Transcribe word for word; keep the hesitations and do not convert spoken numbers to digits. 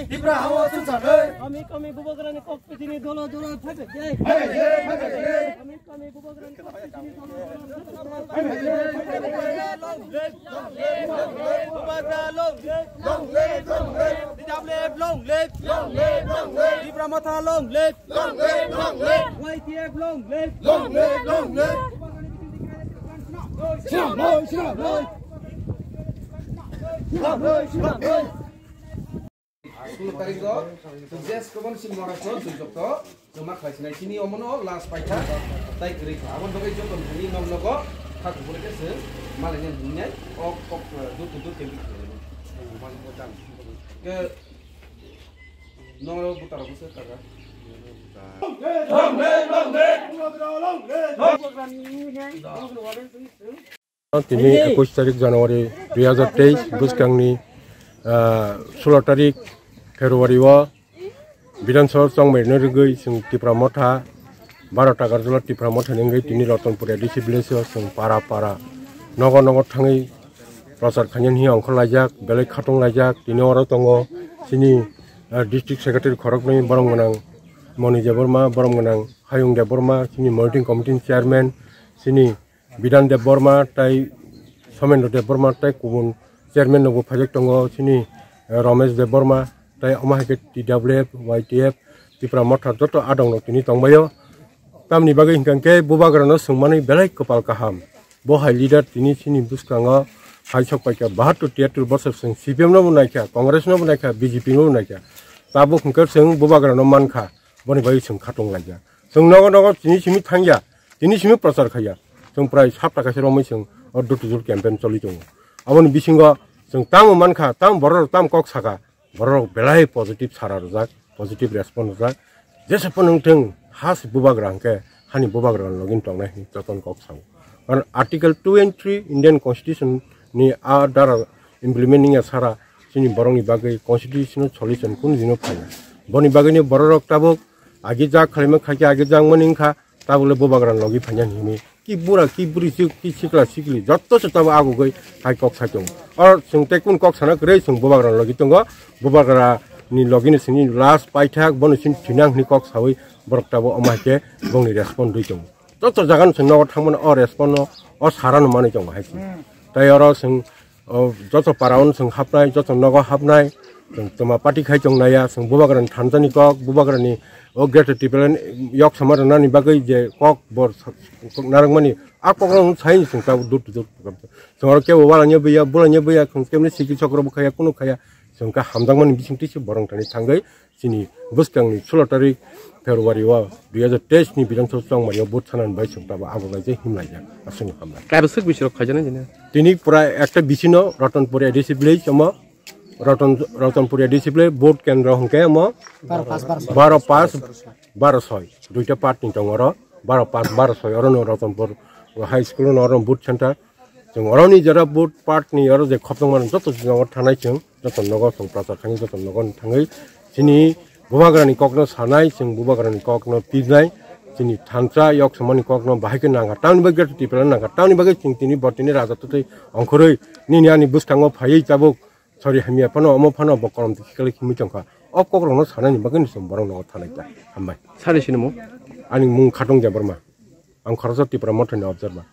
Tipra hawa susanai. Kami kami bubagrani kok pitini dolo dolo thapek jai. Kami kami bubagrani kok pitini dolo dolo thapek jai. Long live, long live, long live. Bubagra long live, long live, long live. T W F long live, long live, long live. Tipra Motha long live, long live, long live. Y T F long live, long live, long live. Shalom, shalom. Shalom, shalom. Sulo tarik o, to jes kobon si mora so, to jokto, to ma khlai sinai sini omono last paitha, tai kwrwi kha. Aboni bagwi joto nini nok nogo, kha kubur khe se, malai nang hinai, o kok, dur to dur khe bikhe. Ke, noro butaro buse taga. Tini ekush tarik January dui hazar teis bwskangni, ah, sulo tarik February o Bidhan Sabha chongmai rwgwi chwng Tipra Motha, baro Takarjala Tipra Motha ni wngwi tini Ratanpur A D C village o chwng para para nogo nogo thangwi prochar khainani ongkhor laijak, belai khatung laijak. Tini oro tongo chini, ah, district secretary khoroknwi, borom gwnang Moni Debbarma, borom gwnang Hayung Debbarma, chini monitoring committee ni chairman, chini Bidhan Debbarma tai Somendra Debbarma tai kubun chairman rokbo phaijak tongo, chini, eh, Ramesh Debbarma tai omo hai khe T W F, Y T F, Tipra Motha joto adong rok tini tongbaio. Tamni bagwi hinkha khe bubagrano swngmani belai kwpal kaham. Bo hai leader tini chini bwskango hai sok paikha bahattur tiyattur bosor chwng C P M no bo naikha, Congress no bo naikha, B J P no bo naikha. Tabuk hinkhe chwng bubagrano mankha, boni bagwi chwng khatung laijak. Chwng nogo nogo tini simi thangya, tini simi prochar khaiya. Chwng prai sapta kaisa romwi chwng o door to door campaign choli tongo. Aboni bisingo chwng tamo mankha, tamo borok rok tamo kok saka, borok rok belai positive sara rwjak, positive response rwjak. Jesa phano wngthwng, ha se bubagra hwnkhe hani bubagra login tongnai hwnwi jotono kok sao. Karon Article two and three Indian Constitution ni a dara implement wngya sara chini borokni bagwi constitutional solution kunu dino phaiya. Boni bagwino borok rok tabuk agi jak khalaima khaikhe agi jak mani wngkha, tabukle bubagrani logi phainani hwnwi ki bura ki buri chuk ki sikla sikli jotto se tabuk agugwi hai kok sai tongo. Oro chwng tei kunu kok sana kwrwi chwng bubagrani logi tongo, bubagrani logini sini last paithak bono sini thinang hwnwi kok sawi borok tabuk omo hai khe bongni respond rwi tongo. Joto jagano chwng nogo thangmano o respond no o sarano manwi tongo hai se. Tei oro chwng o joto para-o chwng hapnai, joto nogo hapnai, chwng twma party khai tong naiya, chwng bubagrani thansa ni kok, bubagrani o Greater Tipraland yok sama rwnani bagwi je kok bor sa-, narwkmani, a kok rok sai chwng tabuk dur dur. Chwng oro kebo walanya buya, bulanya buya, chwng kemni sikri chokro bo khaya, kunu khaya, chwng kha hamjakmani bisingtwi se borok thani thangwi, chini bwskangni sulo tarik February o dui hazar teis ni Bidhan Sabha chongmani o vote sanani bai chwng tabuk abo bai je himlaijak. Aswkno hamlai. Kaibwswk bisirok khaijaknai jini? Tini pura ekta bisino Ratanpur A D C village omo, Ratan, Ratanpur A D C village vote kendro hwnkhe omo baro pas, baro pas, baro soi. Duita part ni tongo oro, baro pas, baro soi. Orono Ratanpur High School no oro vote center. Chwng oroni jora vote part ni oro je khopjak mani joto jagao thanai chwng, joto nogo chwng prochar khainai, joto nogo thangwi chini bubagrani kokno sanai, chwng bubagrani kokno pirnai, chini thansa yok samani kokno bahai khe nangkha. Tamni bagwi Greater Tipraland nangkha. Tamni bagwi chwng tini bo tini raja twtwi ongkhorwi nini ani bwskango phaiwi tabuk sori hamya phano omo phano bo kolom tikhe khlai khimwi tongkha. O kokrokno sanani bagwi chwng borok nogo thanai ta. Hambai. Sani sinimung? Ani mung Khatong Debbarma. Ang khoroksa Tipra Mothani observer.